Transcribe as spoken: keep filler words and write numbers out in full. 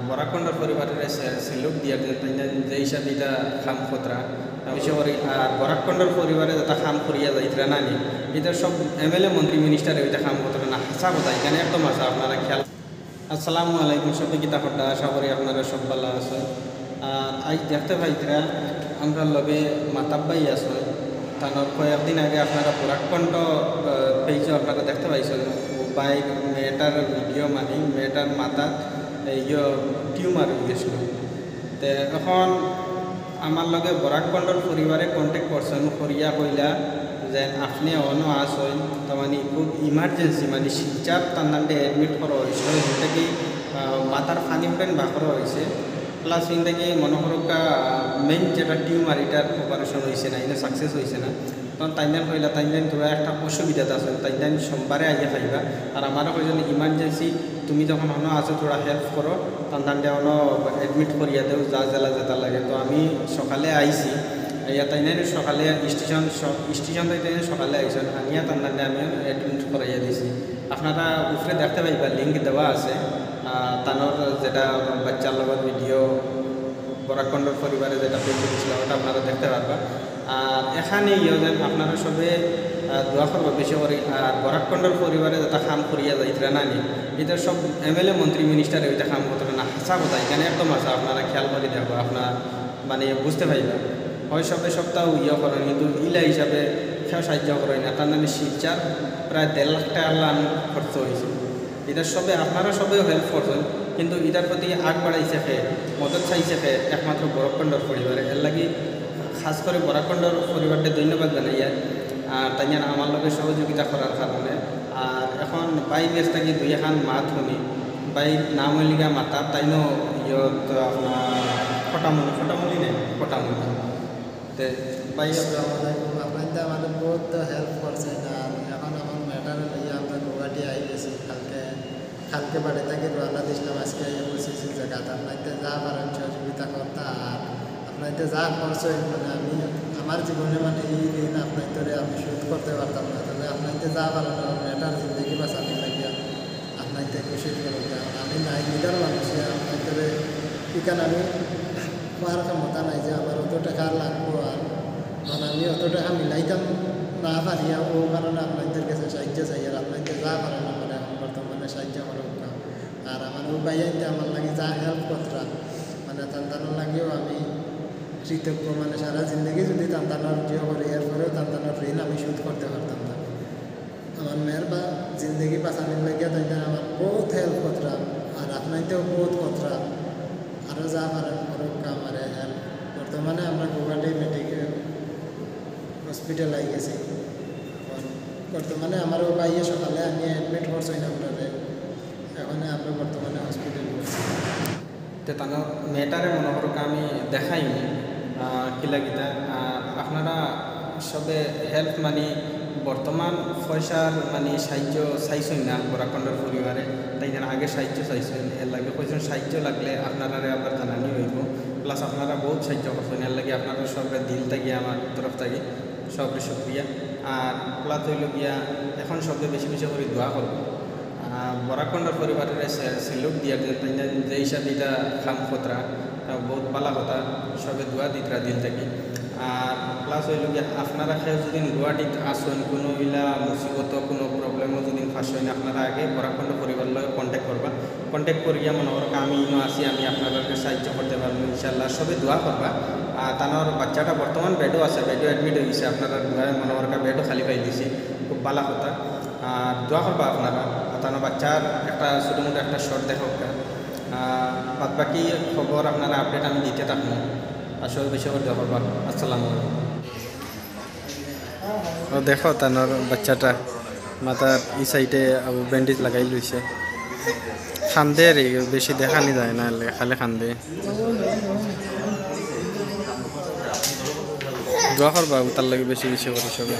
বরাক কন্ডর পরিবাররে সে-, salute দিয়ার যে তাইন যে হিসাবে ইতা কাম কররা, আমি সে করি, আর বরাক কন্ডর পরিবারে যেতা কাম করিয়া যাইতরা না নি, ইতা সব এমএলএ, মন্ত্রী, মিনিস্টারে ইতা কাম করতরা না, হাছা কথা, ইখান একদম হাছা, আপনারা খেয়াল। আসসালামু আলাইকুম, সবে কিতা কররা, আশা করি আপনারা সব ভালা আছইন। আর আইজ দেখতে পাইতরা, আমরার লগে মাতাব ভাই আছইন। তানর কয়েকদিন আগে আপনারা বরাক কন্ড, আহ, পেজও আপনারা দেখতে পাইছইন, ও ভাই মেয়েটার ভিডিও, মানে মেয়েটার মাথাত এই ইয়ো টিউমার অইগেছিল। তে এখন আমার লগে বরাক কন্ডর পরিবারে contact করছইন, করিয়া কইলা যে আপনে অনো আছইন, তার মানে খুব emergency, মানে শিলচর তান্দান্ডে admit করা অইছিল, হিন থাকি, আহ, মাথার পানি উঠেন বার করা অইছে, plus হিন থাকি মনে করউক্কা, আহ, main যেটা টিউমার, ইটার operation অইছে না, ইনো success অইছে না। তখন তাইন কইলা, তাইন থুড়া একটা অসুবিধাত আছইন, তাইন সোমবারে আইয়া পাইবা। আর আমারে কইছইন emergency, তুমি যখন হনো আছো থুড়া help করো, তান্দান্ডে অনো admit করিয়া দেও, যা যেলা যেতা লাগে। তো আমি সকালে আইছি, আইয়া তাইন সকালে স্টেশন, স-, স্টেশন থাকি তাইন সকালে আইছইন, আনিয়া তান্দান্ডে আমি admit করাইয়া দিছি। আপনারা উপরে দেখতে পাইবা, link দেওয়া আছে, আহ, তানর যেটা বাচ্চার লগর ভিডিও, বরাক কন্ডর পরিবারে যেটা পেজ দিছিল, ওটা আপনারা দেখতে পারবা। আর এখানে ইয়ে যেন আপনারা সবে, আহ, দোয়া করবা বেশি করি। আর বরাক কন্ডর পরিবারে যেতা কাম করিয়া যাইতরা না নি, ইতা সব এমএলএ, মন্ত্রী, মিনিস্টারে ইতা কাম করতরা না, হাছা কথা, ইখান একদম হাছা, আপনারা খেয়াল করি দেখবা, আপনারা মানে বুঝতে পারবা। হয় সবে সপ্তাহ ইয়ে করেন, কিন্তু ইলা হিসাবে কেউ সাহায্য করে না। তার মানে শিলচর প্রায় দেড় লাখ টাকার লান খরচ অইছে। ইতা সবে, আপনারা সবেও help করছইন, কিন্তু ইতার প্রতি আগ বাড়াইছে কে, মদত চাইছে কে? একমাত্র বরাক কন্ডর পরিবারে। এর লাগি খাস করি বরাক কন্ডর পরিবাররে ধন্যবাদ জানাইয়ার, আর তাইন আমার লগে সহযোগিতা করার কারণে। আর এখন ভাইর গেছ থাকি দুই এখান মাত হুনি। ভাইর নাম অইলগিয়া মাতাব, তাইনও ইয়ত আপনার কটামুনি, কটামুনি নেই, কটামুনি। তে ভাই, আসসালামু আলাইকুম। আপনাইন্তে আমারে বউত help করছইন, আর এখন আমার matter লইয়া আমরা গৌহাটি আই গেছি। কালকে, কালকে বাড়ি থাকি রওয়ানা দিছলাম, আজকে আইয়া পৌঁছাইছি জাগাত। আপনাইন্তে যা পারেন সহযোগিতা করতা, আর আপনাইন্তে যা করছইন, মানে আমি, আমার জীবনে মানে ই ঋণ আপনাইন্তরে আমি শোধ করতে পারতাম না। তবে আপনাইন্তে যা পারেন আমার matter জিন্দেগি বাঁচানির লাগিয়া আপনাইন্তে কোশিশ করউক্কা। আমি নাইমিদার মানুষ, আপনাইন্তরে ইখান আমি কওয়ার ক্ষমতা নাই যে আমার অত টেকা লাগবো, আর মানে আমি অত টেকা মিলাইতাম না পারিয়া, অউ কারণে আপনাইন্তর গেছে সাহায্য চাই। আর আপনাইন্তে যা পারেন আমারে এখন বর্তমানে সাহায্য করউক্কা। আর আমার অউ ভাইয়াইন্তে আমার লাগি যা help কররা, মানে তান্তানর লাগিও আমি কৃতজ্ঞ, মানে সারা জিন্দেগি যুদি তান্তানর জিও করি, এরপরেও তান্তানর ঋণ আমি শোধ করতে পারতাম না। আমার মেয়ের বা-, জিন্দেগি বাঁচানির লাগিয়া তাইন আমার বউত help কররা, আর আপনাইন্তেও বউত কররা। আরও যা পারেন করউক্কা আমারে help। বর্তমানে আমরা গৌহাটি মেডিকেল হসপিটাল আই গেছি। এখন বর্তমানে আমার অউ ভাইয়ে সকালে আনিয়া admit করছইন আমরারে। এখন আমরা বর্তমানে হসপিটাল করছি। তে তানর matter-এ মনে করউক্কা আমি দেখাইমু, আহ, কিলা কিতা। আর আপনারা সবে help মানে বর্তমান পয়সার মানে সাহায্য চাইছইন না বরাক কন্ডর পরিবারে, তাইন আগে সাহায্য চাইছইন, এর লাগি কইছইন সাহায্য লাগলে আপনারারে আবার জানানি অইবো। Plus আপনারা বউত সাহায্য করছইন, এর লাগি আপনারা সবরে দিল থাকি আমার তরফ থাকি সবরে শুক্রিয়া। আর plus অইলো গিয়া এখন সবে বেশি বেশি করি দোয়া করবা। আহ, বরাক কন্ডর পরিবাররে সে-, salute দিয়ার যে তাইন যে হিসাবে ইতা কাম কররা, তা বউত ভালা কথা, সবে দোয়া দিতরা দিল থাকি। আর plus অইলো গিয়া আপনারা কেউ যুদি গৌহাটিত আছইন, কুনু ইলা মুসিবত, কুনু problem-ও যুদি ফাঁসইন, আপনারা আগে বরাক কন্ড পরিবার লগে contact করবা। Contact করিয়া মনে করউক্কা আমি ইনো আছি, আমি আপনারারে সাহায্য করতে পারমু ইনশাআল্লাহ। সবে দোয়া করবা। আর তানর বাচ্চাটা বর্তমান bed-ও আছে, bed-ও admit অই গেছে, আপনারার দোয়ায় মনে করউক্কা bed-ও খালি পাই দিছে, খুব ভালা কথা। আর দোয়া করবা আপনারা, আর তানর বাচ্চার একটা ছোটো মোটো একটা shot দেখাউক্কা। আর বাদ বাকি খবর আপনারা update আমি দিতে থাকমু। আর সবে বেশি করি দোয়া করবা। আসসালামু আলাইকুম। ও দেখো, তানর বাচ্চাটা মাথার ই side-এ আবু bandage লাগাই লইছে। কান্দে রে, বেশি দেখানি যায় না, খালি কান্দে। দোয়া করবা তার লাগি বেশি বেশি করি সবে।